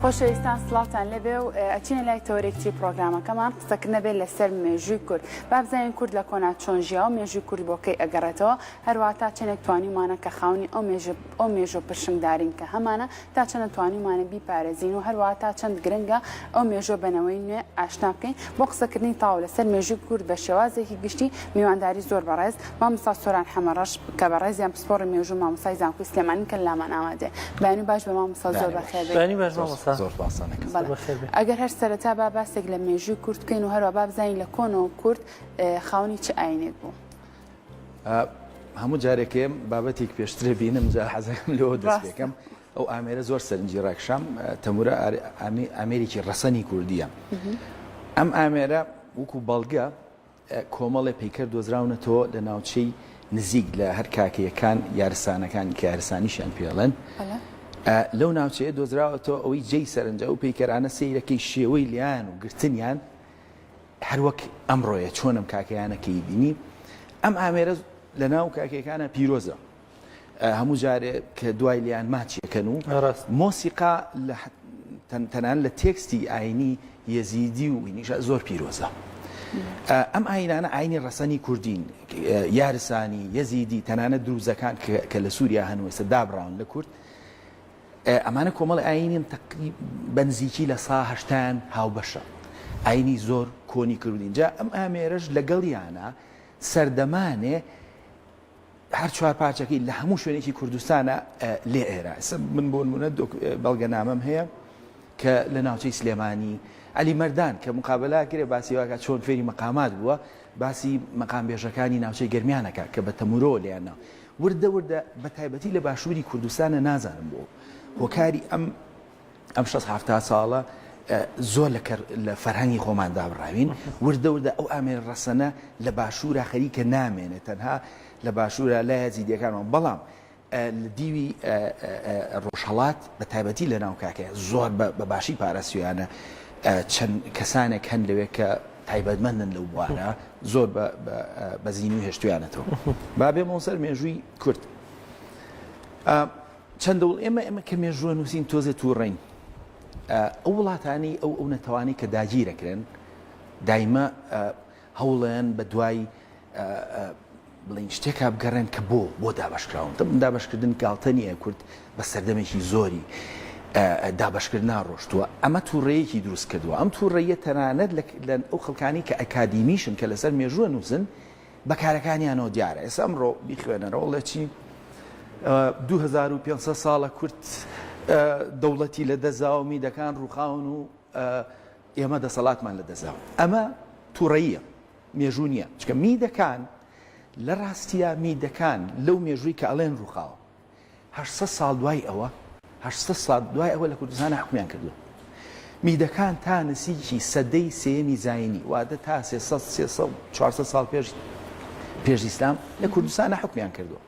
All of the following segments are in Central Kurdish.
خۆشەویستان سڵاوتان لێبێ و ئەچینە لای تەوەرێک تری پڕۆگرامەکەمان قسەکردنە بێت لەسەر مێژووی کورد با بزانین کورد لە کۆنا چۆن ژیا و مێژووی کورد بۆ کەی ئەگەڕێتەوە هەروەها تا چەندێک توانیومانە کە خاوەنی ئەو مێژە ئەو مێژووە پرشنگدارین کە هەمانە تا چەندە توانیومانە بیپارێزین و هەروەها تا چەند گرنگە ئەو مێژووە بە نەوەی نوێ ئاشنا بکەین بۆ قسەکردنی تەواو لەسەر مێژووی کورد بە شێوازێکی گشتی میوانداری زۆر بەڕێز مامۆستا سۆران حەمەڕەش کە بەڕێزیان پسپۆڕی مێژوو مامۆستای زانکۆی سلێمانین کە لامان ئامادەیە. بەیانی باش بە مامۆستا زۆر بەخێر بێی. بەیانی باش مامۆستا. زۆر سپاس دەکەم. بەڵێ. بەخێر بێی. ئەگەر هەر سەرەتا با باسێک لە مێژووی کورد بکەین و هەروە با بزانین لە کۆنەوە کورد خاوەنی چ ئاینێک بوو؟ هەموو جارێکێم بابەتێک پێشترە بینم جا حەزەکەم لەوە دەست پێکەم. ئەو ئامێرە زۆر سەرنجی ڕاکشام تەمورە ئامێرێکی ڕەسەنی کوردیە. ئەم ئامێرە وەکو بەڵگە کۆمەڵێ پەیکەر دۆزراونەتەوە لە ناوچەی نزیک لە هەر کاکەیەکان یارسانەکان کە یارسانیشیان پێڵێن لەو ناوچەیە دۆزراوەتەوە ئەوەی جێی سەرنجە ئەو پەیکەرانە سەیرەکەی شێوەی لیان و گرتنیان هەروەک ئەمڕۆیە چۆنم کاکەیانەکەی بینی ئەم ئامێرە لە ناو کاکەیەکانە پیرۆزە هەموو جارێ کە دوای لێیان ماچیەکەن و مۆسیقا لە تەنان لە تێکستی ئاینی یەزیدی و ئینیشا زۆر پیرۆزە. ئەم ئاینانە ئاینی ڕەسەنی کوردین یارسانی یەزیدی تەنانەت دروزەکان کە لە سووریا هەن و ئێستا دابڕاون لە کورد ئەمانە کۆمەڵی ئاینین بەنزیکی لە سا هەشتان هاوبەشە ئاینی زۆر کۆنی کوردین جا ئەم ئامێرەش لەگەڵیانە سەردەمانێ هەر چوارپارچەکەی لە هەموو شوێنێکی کوردستانە لێ ئێرە ئێستا من بۆ نمونە بەڵگەنامەم هەیە کە لە ناوچەی سلێمانی علی مەردان کە مقابلە کرێ باسی واکە چۆن فێری مەقامات بووە باسی مەقامبێژەکانی ناوچەی گەرمیانەکە کە بە تەمورۆ لێیان ناو وردە وردە بە تایبەتی لە باشووری کوردستانە نازانم بۆ هۆکاری ئەم ئەم شەست حەفتا ساڵە زۆر لە لە فەرهەنگی خۆمان دابڕاوین وردە وردە ئەو ئامێر ڕەسەنە لە باشوورە خەریکە نامێنێت تەنها لە باشوورە لای یەزیدیەکانەوە بەڵام لە دیوی ڕۆژهەڵات بە تایبەتی لە ناو کاکە زۆر بە باشی پاراستویانە چەند کەسانێک هەن لەوێ کە تایبەتمەندن لەو بوارە زۆر بە زیینی هێشتویانەتەوە با بێمەوە سەر مێژووی کورد چەند دەوڵ ئێمە ئێمە کە مێژووە نووسین تۆزێ تووڕین ئەو وڵاتانی ئەو ئەو نەتەوانەی کە داگیرەکرێن دایمە هەوڵێن بە دوای بڵین شتێکا بگەڕێن کە بۆ بۆ دابشکراون تە دابشکردن گاڵتە نییە کورد بە سەردەمێکی زۆری دابشکردنا ڕۆشتووە ئەمە تووڕەیەکی دروست کردووە ئەم تووڕەیە تەنانەت لە ئەو خەڵکانی کە ئەکادیمیشن کە لەسەر مێژووە نووسن بە کارەکانیانەوە دیارە ئێستا ئەمڕۆ بیخوێنەرەوە ڵێ چی 2500 ساڵە کورد دەوڵەتی لە دەزاوە میدەکان ڕووخاون و ئێمە دەسەڵاتمان لە دەزاوە ئەمە تووڕەیە مێژوو نییە چکە میدەکان لە ڕاستیە میدەکان لەو مێژووی کە ئەڵێن ڕووخاوە 800 ساڵ دوای ئەوە 800 ساڵ دوای ئەوە لە کوردستانە حکومیان کردووە. میدەکان تا نزیکی سەدەی سێیەمی زاینی واتە تا 300 300 400 ساڵ پێش پێش ئیسلام لە کوردستانە حکومیان کردووە.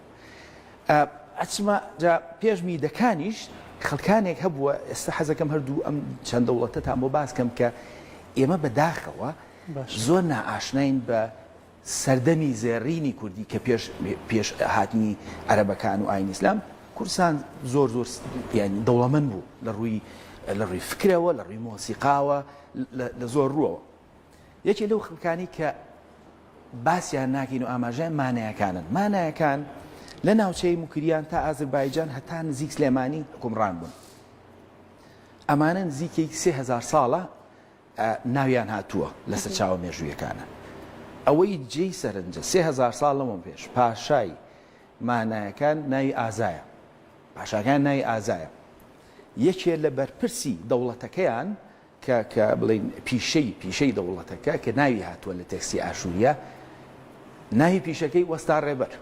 ئەچمە جا پێش میدەکانیش خەڵکانێک هەبووە ئێستا حەزەکەم هەردوو ئەم چەند دەوڵەتەتان بۆ باس کەم کە ئێمە بەداخەوە زۆر نائاشناین بە سەردەمی زێڕینی کوردی کە پێش پێش هاتنی عەرەبەکان و ئاینی ئیسلام کوردستان زۆر زۆر یانی دەوڵەمەند بوو لە ڕووی لە ڕووی فکرەوە لە ڕووی مۆسیقاوە لە زۆر ڕووەوە یەکێ لەو خەڵکانی کە باسیان ناکەین و ئاماژەیان مانایەکانن مانایەکان لە ناوچەی موکریان تا ئازربایجان هەتا نزیک سلێمانی حکومڕان بوون ئەمانە نزیکەی 3000 ساڵە ناویان هاتووە لە سەرچاوە مێژوویەکانە. ئەوەی جێی سەرنجە 3000 ساڵ لەمەو پێش پاشای مانایەکان ناوی ئازایە. پاشاکان ناوی ئازایە. یەکێ لە بەرپرسی دەوڵەتەکەیان کە کە بڵێین پیشەی پیشەی دەوڵەتەکە کە ناوی هاتووە لە تێکستی ئاشووریە ناوی پیشەکەی وەستا ڕێبەر.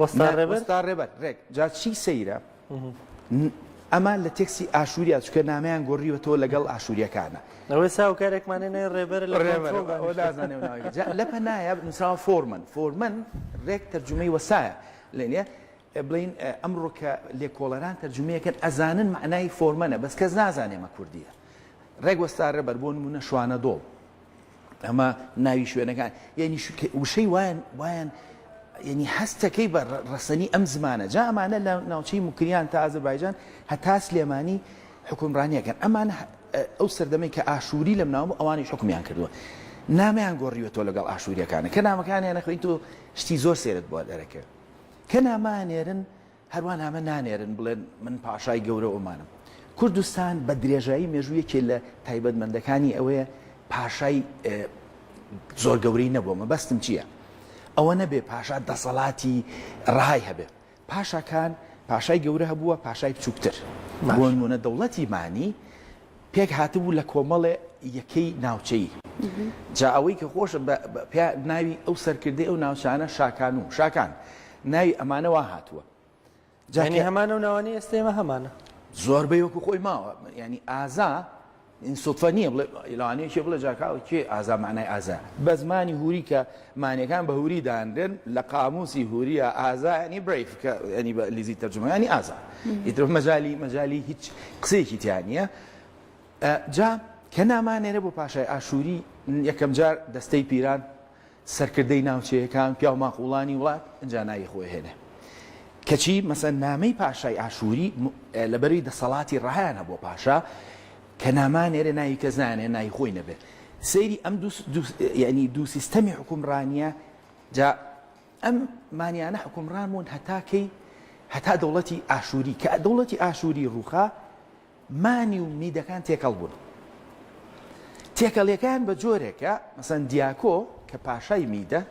وەستا ڕێبەر؟ وەستا ڕێبەر ڕێک. جا چی سەیرە ئەمە لە تێکسی ئاشووریا چونکە نامەیان گۆڕیوەتەوە لەگەڵ ئاشووریەکانە. ئەوەی ساوکارێکمانێ ناوی ڕێبەرە لە ڕێبەر کۆنترۆڵ ئەوە دانیشتووە. نازانێ ناوی جا لە پەنایە نووسراوە فۆرمەن فۆرمەن ڕێک تەرجومەی وەسایە لێنە بڵین ئەمڕۆ کە لێکۆڵەران تەرجومەیەکەن ئەزانن مەعنای فۆرمەنە بەس کەس نازانێ مە کوردیە ڕێک وەستا ڕێبەر بۆ نمونە شوانە دۆڵ ئەمە ناوی شوێنەکان یعنی وشەی وایان وایان یعنی هەستەکەی بە ڕەسەنی ئەم زمانە جا ئەمانە لە ناوچەی موکریان تا ئازربایجان هەتا سلێمانی حوکمڕانیەکەن ئەمان ئەو سەردەمەی کە ئاشووری لەم ناوە ئەوانیش حوکمیان کردووە نامیان گۆڕیوەتەوە لەگەڵ ئاشووریەکانە کە نامەکانیان نەخوێن تۆ شتی زۆر سێرت بۆ دەرەکەوێت کە نامانێرن هەروا نامە نانێرن بڵێن من پاشای گەورە ئۆمانم. کوردستان بە درێژایی مێژوو یەکێ لە تایبەتمەندەکانی ئەوەیە پاشای زۆر گەورەی نەبووە مەبەستم چییە؟ ئەوە نەبێ پاشا دەسەڵاتی ڕەهای هەبێ پاشاکان پاشای گەورە هەبووە پاشای بچووکتر بۆ نمونە دەوڵەتی مانی پێک هاتبوو لە کۆمەڵێ یەکەی ناوچەیی. جا ئەوەی کە خۆشە بە پیا ناوی ئەو سەرکردەی ئەو ناوچانە شاکان و شاکان ناوی ئەمانە وا هاتووە. جا یانی هەمان ئەو ناوانەی ئێستا ئێمە هەمانە. زۆربەی وەکو خۆی ماوە یانی ئازا این سوتفە نییە بڵێ لەوانەیە کێ بڵێ جا کاکە کێ ئازا مەعنای ئازا بە زمانی هوری کە مانیەکان بە هوری دانرێن لە قاموسی هوریا ئازا ینی brave کە ینی بە ئینگلیزی تەرجمە ینی ئازا ئیتر مەجالی مەجالی هیچ قسەیەکی تیا نییە جا کە نامانێرە بۆ پاشای ئاشووری یەکەم جار دەستەی پیران سەرکردەی ناوچەیەکان پیاو ماقوڵانی وڵات ئینجا ناوی خۆی هێنێ کەچی مەسەن نامەی پاشای ئاشووری لەبەری دەسەڵاتی ڕەهایان هەبووە پاشا کە نامانێرێ ناوی کەس نانێ ناوی خۆی نەبێت سەیری ئەم دوو یعنی دوو سیستەمی حکومڕانیە جا ئەم مانیانە حکومڕان بوون هەتا کەی هەتا دەوڵەتی ئاشووری کە دەوڵەتی ئاشووری ڕووخا مانی و میدەکان تێکەڵ بوون. تێکەڵیەکەیان بە جۆرێکە، مەسەن دیاکۆ کە پاشای میدە،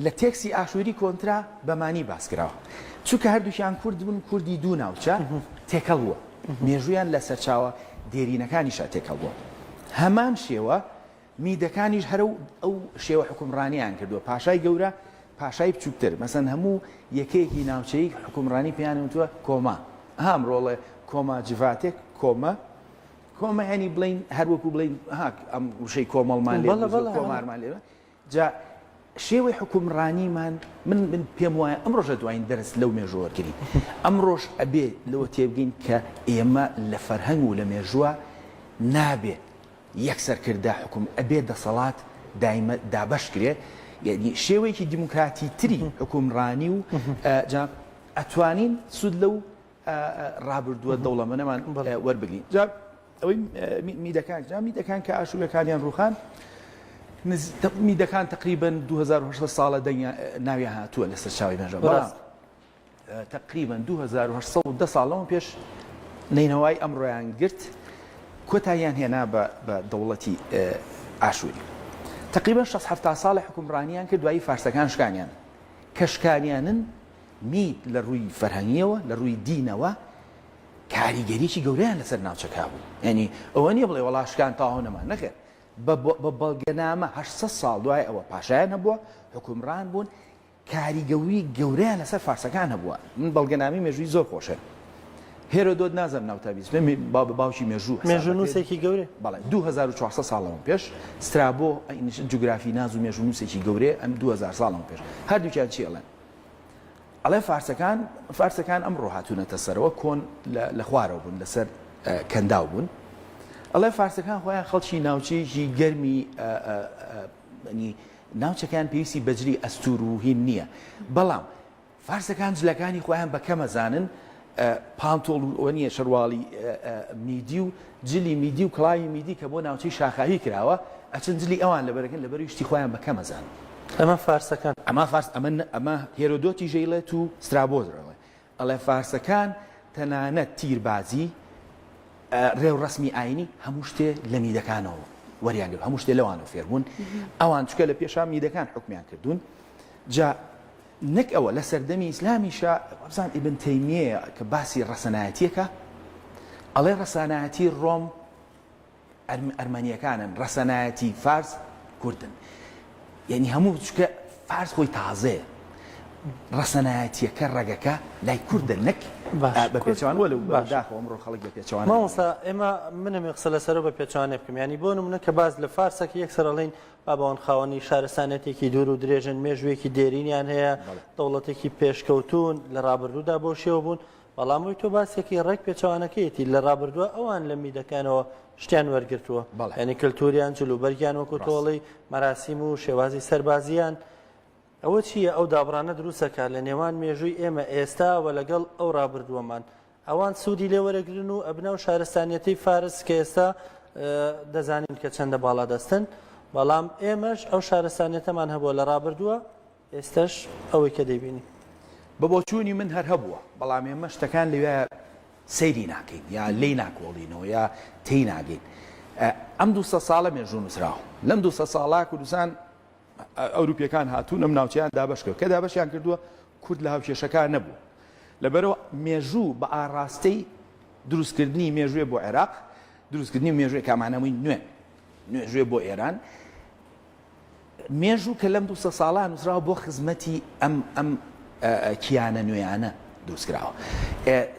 لە تێکسی ئاشووری کۆنترا بە مانی باس کراوە. چونکە هەردووکیان کورد بوون، کوردی دوو ناوچە تێکەڵ بووە. مێژوویان لە سەرچاوە دێرینەکانیشا تێکەڵ بووە. هەمان شێوە میدەکانیش هەر ئەو شێوە حوکمڕانییان کردووە، پاشای گەورە، پاشای بچووکتر، مەسەن هەموو یەکەیەکی ناوچەیی حوکمڕانی پێیان وتووە کۆما، ها ئەمڕۆ ئەڵێ کۆما جڤاتێک، کۆمە، کۆمە یانی بڵێین هەر وەکوو بڵێین ها ئەم وشەی کۆمەڵمان لێ دروست بوو، کۆمارمان لێ جا شێوەی حوکمڕانیمان من من پێم وایە ئەمڕۆژە دوایین دەرس لەو مێژووە وەرگرین، ئەمڕۆش ئەبێ لەوە تێبگەین کە ئێمە لە فەرهەنگ و لە مێژووە نابێ یەک سەرکردە حوکم ئەبێ دەسەڵات دایمە دابەش کرێ یەعنی شێوەیەکی دیموکراتی تری حوکمڕانی و جا ئەتوانین سوود لەو ڕابردووە دەوڵەمەنەمان وەربگرین جا ئەوەی میدەکان جا میدەکان کە ئاشوورەکانیان ڕوخان میدەکان تقریبا 2800 ساڵە دەنگیان ناویان هاتووە لەسەر چاوی مێژە بەڵام تەقریبەن 2810 ساڵ لەمە پێش نەینەوای ئەمڕۆیان گرت، کۆتاییان هێنا بە بە دەوڵەتی ئاشووری. تەقریبەن شەست حەفتا ساڵێ حوکمڕانیان کرد، دوایی فارسەکان شکانیان. کە شکانیانن مید لە ڕووی فەرهەنگییەوە، لە ڕووی دینەوە کاریگەریی گەورەیان لەسەر ناوچەکە هەبوو. یانی ئەوە نییە بڵێ وەڵا شکان تەواو نەما، نەخێر بە بە بەڵگەنامە 800 ساڵ دوای ئەوە پاشایان هەبووە، حوکمڕان بوون، کاریگەوری گەورەیان لەسەر فارسەکان هەبووە. من بەڵگەنامەی مێژووی زۆر خۆشە. هێرۆدۆت نازانم ناوتا بیستبێ باوکی مێژوو حساب دەکرێت. مێژوونووسێکی گەورەیە. بەڵێ 2400 ساڵ لەمەو پێش سترابۆ جوگرافی ناز و مێژوونووسێکی گەورەیە ئەم 2000 ساڵ لەمەو پێش هەردووکیان چی ئەڵێن؟ ئەڵێ فارسەکان فارسەکان ئەمڕۆ هاتوونەتە سەرەوە کۆن لە خوارەوە بوون لەسەر کەنداو بوون ئەڵێ فارسەکان خۆیان خەڵکی ناوچەیەکی گەرمی ناوچەکەیان پێویستی بە جلی ئەستوور و هین نییە، بەڵام فارسەکان جلەکانی خۆیان بە کەم ئەزانن، پانتۆڵ و ئەوە نییە شەرواڵی میدی و جلی میدی و کڵاوی میدی کە بۆ ناوچەی شاخاوی کراوە، ئەچن جلی ئەوان لەبەرەکەن لەبەر شتی خۆیان بە کەم ئەزانن. ئەمە فارسەکان. ئەمە فارس ئەمە ئەمە هێرۆدۆتیش ئەیڵێت و سترابۆش ئەڵێ. ئەڵێ فارسەکان تەنانەت تیربازی، ڕێوڕەسمی ئاینی هەموو شتێ لە میدەکانەوە وەریان گرت، هەموو شتێ لەوانەوە فێربوون. ئەوان چونکە لە پێشا میدەکان حوکمیان کردوون. جا نەک ئەوە لە سەردەمی ئیسلامیشا وابزانم ئیبن تەیمیەیە کە باسی ڕەسەنایەتیەکە ئەڵێ ڕەسانایەتی ڕۆم ئەرمەنیەکانن ڕەسەنایەتی فارس کوردن یعنی هەموو چکە فارس خۆی تازەیە ڕەسەنایەتیەکە ڕەگەکە لای کوردە نەک بە پێچوان وە لەو بەداخەوە ئەمڕۆ خەڵک بە پێچوان مامۆستا ئێمە منەمێ قسە لەسەرەوە بە پێچوانێ بکەم ینی بۆ نمونە کە باس لە فارسەکە یەکسەر ئەڵێین بابەوان خاوەنی شارستانێتێکی دوور و درێژن مێژوویەکی دێرینیان هەیە دەوڵەتێکی پێشکەوتون لە ڕابردوودا بۆ شێوە بوون بەڵام ئەوی تۆ باسێکی ڕێک پێچەوانەکەیەتی لە ڕابردووە ئەوان لە میدەکانەوە شتیان وەرگرتووە یعنی کللتوریان جل و بەرگیان وەکو تۆڵی مەراسیم و شێوازی سەربازیان ئەوە چییە ئەو دابڕانە دروستەکە لە نێوان مێژووی ئێمە ئێستا و لەگەڵ ئەو ڕابردووەمان. ئەوان سوودی لێ وەرەگرن و ئەبنە ئەو شارستانیەتەی فارس کە ئێستا دەزانین کە چەندە باڵادەستن، بەڵام ئێمەش ئەو شارستانیەتەمان هەبووە لە ڕابردووە، ئێستەش ئەوەی کە دەیبینین. بە بۆچوونی من هەر هەبووە، بەڵام ئێمە شتەکان لەوێ سەیری ناکەین یا لێی ناکۆڵینەوە یا تێی ناگەین. ئەم 200 ساڵە مێژوو نووسراوە. لەم 200 ساڵە کوردستان ئەوروپیەکان هاتوون ئەم ناوچەیان دابەش کرد کە دابەشیان کردووە کورد لە هاوکێشەکە نەبوو لەبەرەوە مێژوو بە ئاڕاستەی دروستکردنی مێژوێ بۆ عێراق دروستکردنی مێژوێ کامانەمووی نوێ نوێژوێ بۆ ئێران مێژوو کە لەم دوسە ساڵان نووسراوە بۆ خزمەتی ئەم ئەم کیانە نوێیانە دروستکراوە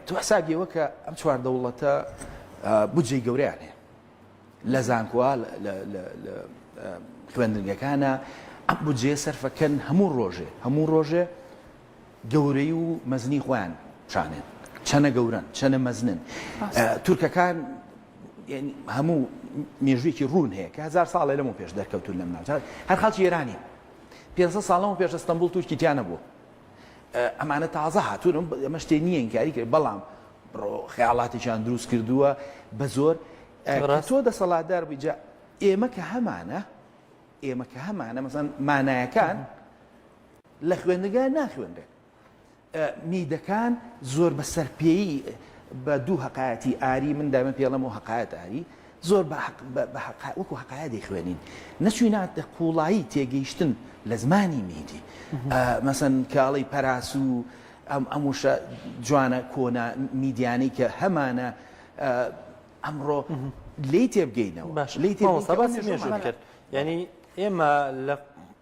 تۆ حسابیەوە کە ئەم چوار دەوڵەتە بودجەی گەورەیان هەیە لە زانکۆ لە خوێندنگەکانە ئەم بودجەیە سەرفەکەن هەموو ڕۆژێ هەموو ڕۆژێ گەورەی و مەزنی خۆیان شانێن چەنە گەورن چەنە مەزنن تورکەکان هەموو مێژوویەکی ڕوون هەیە کە هزار ساڵێ لەمە پێش دەرکەوتون لەم ناوچە هەر خەڵکی ئێرانی 500 ساڵەوە پێش ئەستەنبوڵ تورکی تیا نەبوو ئەمانە تازە هاتوون ئەمە شتێ نییە ئینکاری کرد بەڵام بڕۆ خەیاڵاتێکیان دروست کردووە بە زۆر تۆ دەسەڵاتدار بووی جا ئێمە کە هەمانە ئێمە کە هەمانە مەسەن مانایەکان لە خوێندنگا ناخوێنرێت میدەکان زۆر بە سەرپێیی بە دوو هەقایەتی ئاری من دایمە پێڵم و هەقایەت ئاری زۆر بە وەکو هەقایە دەیخوێنین نەچویناتە قوڵایی تێگەیشتن لە زمانی میدی مەسەن کاڵی پەراسو ئەم ئەم وشە جوانە کۆنە میدیانەی کە هەمانە ئەمڕۆ لێی تێبگەینەوە باش لێی تێباسی مێژوو کرد یعنی ئێمە لە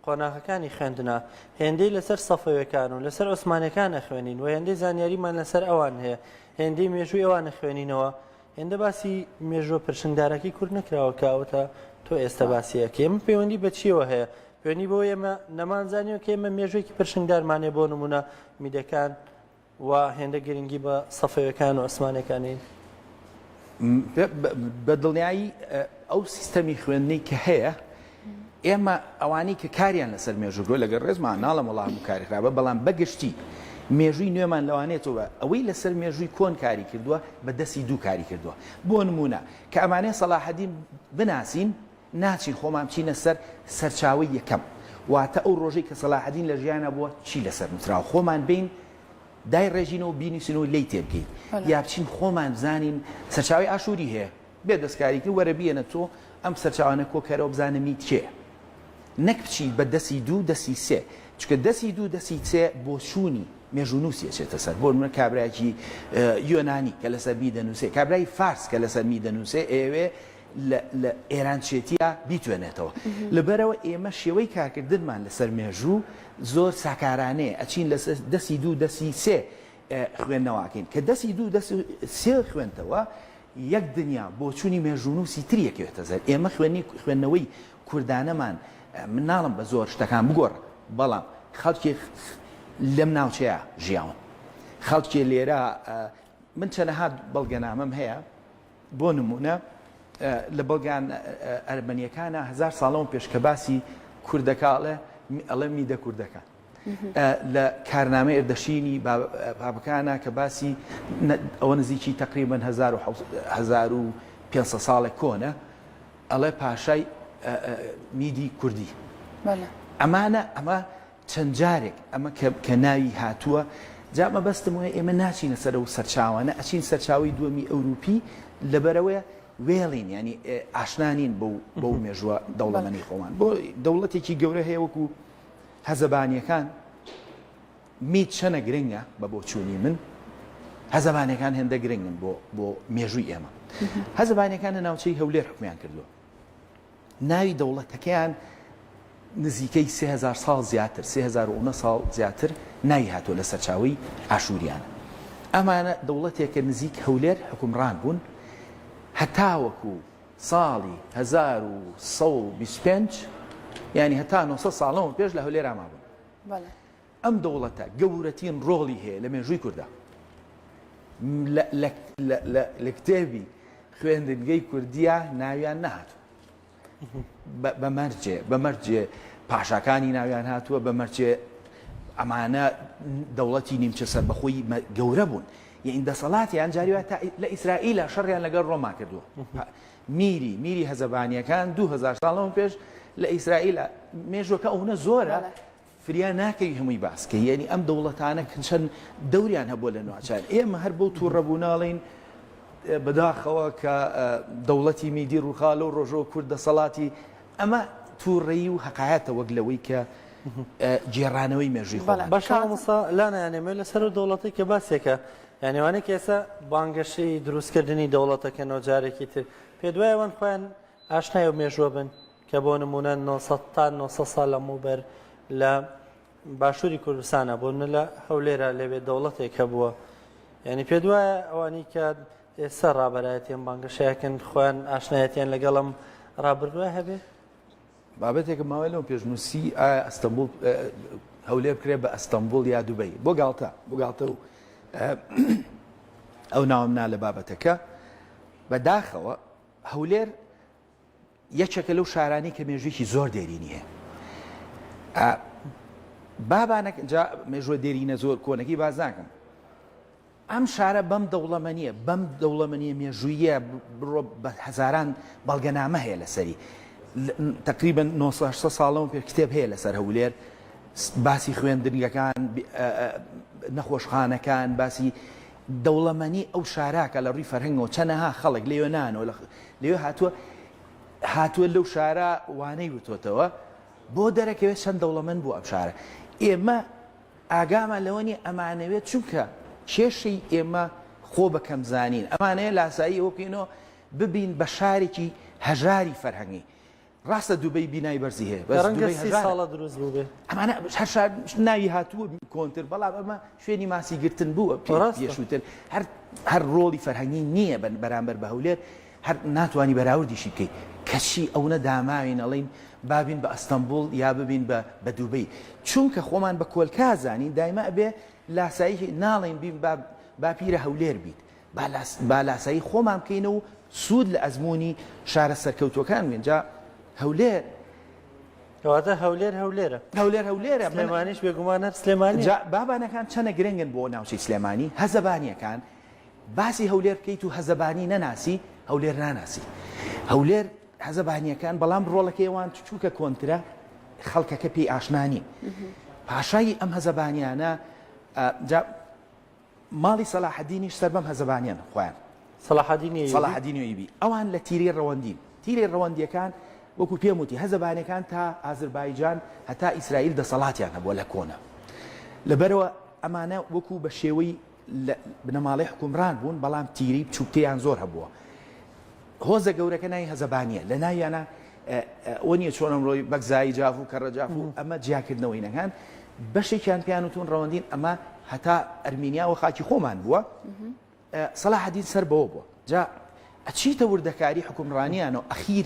قۆناغەکانی خوێندنا هێندەی لەسەر سەفەوەکان و لەسەر عوسمانەکان ئەخوێنین و هێندەی زانیاریمان لەسەر ئەوان هەیە هێندەی مێژووی ئەوان خوێنینەوە هێندە باسی مێژووە پرشنگدارەکەی کورد نەکراوە کە ئەوەتا تۆ ئێستا باسی ئەکەی ئەمە پەیوەندی بە چیەوە هەیە پەیوەندی بەوەی ئێمە نەمانزانیوە کە ئێمە مێژوویەکی پرشنگدارمان هەیە بۆ نمونە میدەکان و هێندە گرنگی بە سەفەویەکان و عوسمانیەکانی بە دڵنیایی ئەو سیستەمی خوێندنەی کە هەیە ئێمە ئەوانەی کە کاریان لەسەر مێژوو کردووە لەگەڵ ڕێزمان ناڵێم وەڵا هەموو کاری خراپە بەڵام بەگشتی مێژووی نوێمان لەوانێتەوە ئەوەی لەسەر مێژووی کۆن کاری کردووە بە دەستی دوو کاری کردووە بۆ نمونە کە ئەمانەیە سەلاحەدین بناسین ناچین خۆمان بچینە سەر سەرچاوەی یەکەم واتە ئەو ڕۆژەی کە سەلاحەدین لە ژیانە بووە چی لەسەر نووسراوە خۆمان بین دای ڕێژینەوە بینوسین و لێی تێبگەین یا بچین خۆمان بزانین سەرچاوی ئاشووری هەیە بێ دەستکاری کرد وەرە بیەنە تۆ ئەم سەرچاوانە کۆکەرەوە بزانە میت کێیە نەک بچی بە دەسی دوو دەسی سێ چونکە دەسی دوو دەسی سێ بۆچوونی مێژوونووسی ئەچێتە سەر بۆ نمونە کابرایەکی یۆنانی کە لەسەر می دەنووسێ کابرای فارس کە لەسەر می دەنووسێ ئەیەوێ لە ئێران چێتیا بیتوێنێتەوە لەبەرەوە ئێمە شێوەی کارکردنمان لەسەر مێژوو زۆر ساکارانەیە ئەچین لەسەر دەسی دوو دەسی سێ خوێندنەوەکەین کە دەسی دوو دەسی سێ خوێندەوە یەک دنیا بۆچوونی مێژوونووسی تری ئەکەوێتە زەر. ئێمە خوێندنی خوێندنەوەی کوردانەمان من ناڵێم بە زۆر شتەکان بگۆڕە بەڵام خەڵکی لەم ناوچەیە ژیاون خەڵکی لێرە من چەنەها بەڵگەنامەم هەیە بۆ نمونە لە بەڵگان ئەرمەنیەکانە هەزار ساڵەوە پێش کە باسی کوردەکە ئەڵێ ئەڵێ میدە کوردەکان لە کارنامەی ئەردەشینی بابەکانە کە باسی ئەوە نزیکی تقریبا 1500 ساڵێک کۆنە ئەڵێ پاشای میدی کوردی ئەمانە ئەمە چەند جارێک ئەمە کە ناوی هاتووە جا مەبەستم وایە ئێمە ناچینە سەر ئەو سەرچاوانە ئەچین سەرچاوی دووەمی ئەوروپی لەبەرەوەیە وێڵین ینی ئاشنا نین بەو بەو مێژووە دەوڵەمەنی خۆمان بۆ دەوڵەتێکی گەورە هەیە وەکو هەزەبانیەکان میت چەنە گرنگە بە بۆچوونی من هەزەبانەکان هێندە گرنگن بۆ بۆ مێژووی ئێمە هەزەبانەکان لە ناوچەی هەولێر حکومیان کردووە ناوی دەوڵەتەکەیان نزیکەی 3000 ساڵ زیاتر 3000 ساڵ زیاتر ناوی هاتووە لە سەرچاوی ئاشووریانە ئەمانە دەوڵەتێکە نزیک هەولێر حکومڕان بوون هەتاوەکو ساڵی 1125 یانی هەتا 900 ساڵەوە پێش لە هەولێرا مابوون. ئەم دەوڵەتە گەورەترین ڕۆڵی هەیە لە مێژووی کوردا. لە کتێبی خوێندنگەی کوردیە ناویان نەهاتوو. بە مەرجێ بە مەرجێ پاشاکانی ناویان هاتووە بە مەرجێ ئەمانە دەوڵەتی نیمچە سەربەخۆی گەورە بوون. یعنی دەسەڵاتیان جاری وایە تا لە ئیسرائیلە شەڕیان لەگەڵ ڕۆما کردووە. میری میری هەزەبانیەکان 2000 ساڵ لەمە پێش لە ئیسرائیل مێژوەکە ئەونە زۆرە فریا ناکەوی هەمووی باس کەی یەنی ئەم دەوڵەتانە کە چەند دەوریان هەبووە لە نواچار ئێمە هەر بەو تووڕەبوونە ئەڵێین بەداخەوە کە دەوڵەتی میدی ڕووخا لەو ڕۆژەوە کورد دەسەڵاتی ئەمە تووڕەیی و هەقایەتە وەک لەوەی کە گێڕانەوەی مێژووی خۆمان باشە مامۆستا لانا یانێ مێ لەسەر ئەو دەوڵەتەی کە باسێکە یانی وانەیە کە ئێستا بانگەشەی دروستکردنی دەوڵەتەکەنەوە جارێکی تر پێت وایە ئەوان خۆیان ئاشنای ئەو مێژووە بن کە بۆ نموونە 900 تا 900 ساڵ لەمەوبەر لە باشووری کوردستانە بۆ نموونە لە هەولێرە لەوێ دەوڵەتێک هەبووە یعنی پێت وایە ئەوانی کە ئێستا ڕابەرایەتی ئەم بانگەشەیەکەن خۆیان ئاشنایەتیان لەگەڵم ڕابردووە هەبێ؟ بابەتێکم ماوەی لەو پێش نووسی ئایا ئەستەنبوڵ هەولێر بکرێ بە ئەستەنبوڵ یا دوبەی بۆ گاڵتە بۆ گاڵتە و ئەو ناوم نا لە بابەتەکە بەداخەوە هەولێر یەکێکە لەو شارانەی کە مێژوویەکی زۆر دێرینی هەیە. بابانەک جا مێژووە دێرینە زۆر کۆنەکەی باس ناکەم. ئەم شارە بەم دەوڵەمەنیە بەم دەوڵەمەنیە مێژوویە بڕۆ بە هەزاران بەڵگەنامە هەیە لەسەری تقریبا 900 ساڵەوە پێ کتێب هەیە لەسەر هەولێر باسی خوێندنگەکان نەخۆشخانەکان باسی دەوڵەمەنی ئەو شارە کە لە ڕووی فەرهەنگەوە چەنەها خەڵک لە یۆنانەوە لەوێ هاتووە هاتووە لەو شارە وانەی وتۆتەوە بۆ دەرەکەوێت چەند دەوڵەمەند بوو ئەم شارە ئێمە ئاگامان لەوە نیە ئەمانەوێت چونکە کێشەی ئێمە خۆ بە کەمزانین ئەمانەیە لاسایی ئەوە بکەینەوە ببین بە شارێکی هەژاری فەرهەنگی ڕاستە دوبەی بینای بەرزی هەیە بەس ڕەنگە دوبەی سی هەژارە. ساڵە دروست بووبێ. ئەمانە هەر شار ناوی هاتووە کۆنتر بەڵام ئەمە شوێنی ماسی گرتن بووە پێ- ڕاستە. پێشووتر هەر هەر ڕۆڵی فەرهەنگی نییە بە- بەرامبەر بە هەولێر هەر ناتوانی بەراوردیشی بکەی کەچی ئەونە داماوین ئەڵێین با بین بە ئەستەنبوڵ یا ببین بە بە دوبەی چونکە خۆمان بە کۆلکا زانین دایمە ئەبێ لاسایی ناڵێین بین با باپیرە هەولێر بیت با لاسایی خۆمان بکەینەوە و سوود لە ئەزموونی شارە سەرکەوتووەکان بگرین، جا هەولێر. کەواتە هەولێر هەولێرە. هەولێر هەولێرە. سلێمانیش بێگومان هەر سلێمانییە. جا بابانەکان چەنە گرنگن بۆ ناوچەی سلێمانی، هەزەبانییەکان، باسی هەولێر بکەیت و هەزەبانی نەناسی، هەولێر ناناسی. هەولێر هەزەبانییەکان، بەڵام ڕۆڵەکەی ئەوان چونکە کۆنترە، خەڵکەکە پێی ئاشنا نین. پاشای ئەم هەزەبانیانە، جا ماڵی سەلاحەدینیش سەر بەم هەزەبانیەن خۆیان. سەلاحەدینی ئەیوبی. سەلاحەدینی ئەیوبی. ئەوان لە تیرەی ڕەوەندین. تیرەی ڕەوەندیەکان وەکو پێم وتی هەزەبانیەکان تا ئازربایجان هەتا ئیسرائیل دەسەڵاتیان هەبووە لە کۆنە. لەبەرئەوە ئەمانە وەکو بە شێوەی لە بنەماڵەی حوکمڕان بوون بەڵام تیرەی بچووکتریان زۆر هەبووە. هۆزە گەورەکە ناوی هەزەبانیە. لە ناویانە ئەوە نییە چۆن ئەمڕۆی بەگزایی جاف و کەڕە جاف و ئەمە جیاکردنەوەینەکان بەشێکیان پێیان وتون ڕەوەندین ئەمە هەتا ئەرمینیا و خاکی خۆمان بووە سەلاحەدین سەر بەوە بووە جا ئەچیتە وردەکاری حکومڕانیان و ئەخیر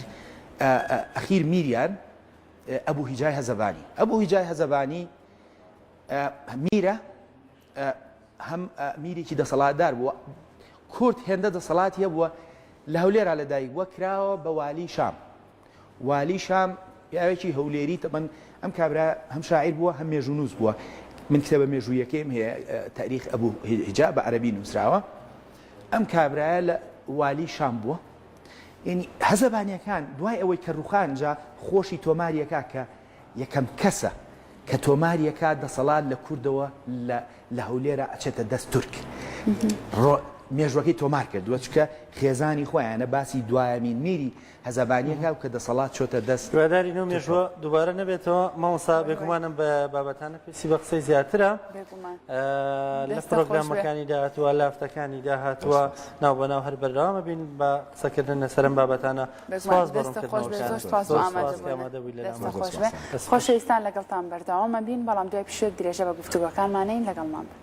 ئەخیر میریان ئەبوو هیجای هەزەبانی ئەبوو هیجای هەزەبانی میرە هەم میرێکی دەسەڵاتدار بووە کورد هێندە دەسەڵاتی هەبووە لە هەولێرا لەدایک بووە کراوە بە والی شام والی شام پیاوێکی هەولێری تەمەن ئەم کابرا هەم شاعیر بووە هەم مێژوونووس بووە من کتێبە مێژوویەکەیم هەیە تاریخ ئەبوو هیجا بە عەرەبی نووسراوە ئەم کابرایە لە والی شام بووە یعنی هەزەبانیەکان دوای ئەوەی کە ڕوخان جا خۆشی تۆماریەکە کە یەکەم کەسە کە تۆماریەکا دەسەڵات لە کوردەوە لە لە هەولێرا ئەچێتە دەست تورک ڕۆ مێژوەکەی تۆمار کردووە چکە خێزانی خۆیانە باسی دوایەمین میری هەزەبانیەکە و کە دەسەڵات چۆتە دەست هیوادارین ئەو مێژووە دووبارە نەبێتەوە مامۆستا بێگومانم بە بابەتانە پێویستی بە قسەی زیاترە لە پرۆگرامەکانی داهاتووە لافتەکانی داهاتووە ناو بەناو هەر بەردەوامە بین بە قسەکردن لەسەر ئەم بابەتانە سپاس بۆ ڕوونکردنەوەکانت. زۆر سپاس کە ئامادە بوویت لەلامان. خۆشەویستان لەگەڵتان بەردەوامە بین بەڵام دوای پشوویەک درێژە بە گفتوگۆکانمانەین لەگەڵمان بن.